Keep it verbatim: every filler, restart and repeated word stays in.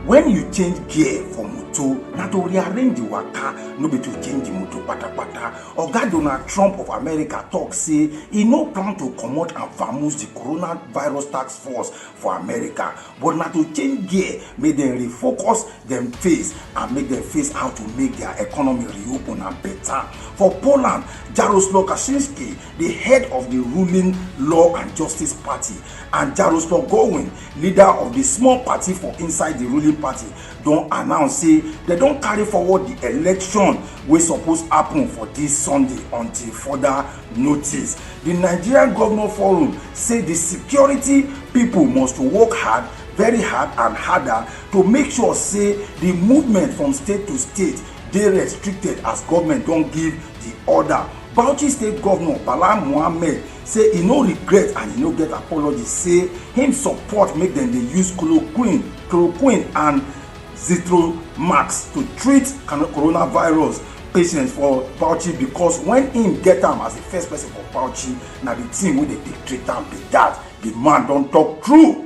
When you change gear for motor, na to rearrange the waka, no be to change the motor patapata. Oga Donald Trump of America talk say e no plan to comot and vamoose the coronavirus task force for America, but na to change gear, make dem refocus dem face and make dem face how to make their economy reopen and better. For Poland, Jaroslaw Kaczynski, the head of the ruling Law and Justice Party, and Jaroslaw Gowin, leader of the small party for inside the ruling party, don announce say dem don carry forward the election wey suppose happen for this Sunday until further notice. The Nigerian Governor Forum say the security people must work hard, very hard and harder, to make sure say the movement from state to state dey restricted, as government don give the order. Bauchi State Governor Bala Mohammed say e no regret and e no get apology, say him support make dem dey use chloroquine, chloroquine and Zithromax to treat coronavirus patients for Bauchi, because when him get am as the first person for Bauchi, na the thing wey dey take treat am be that. The man don talk true.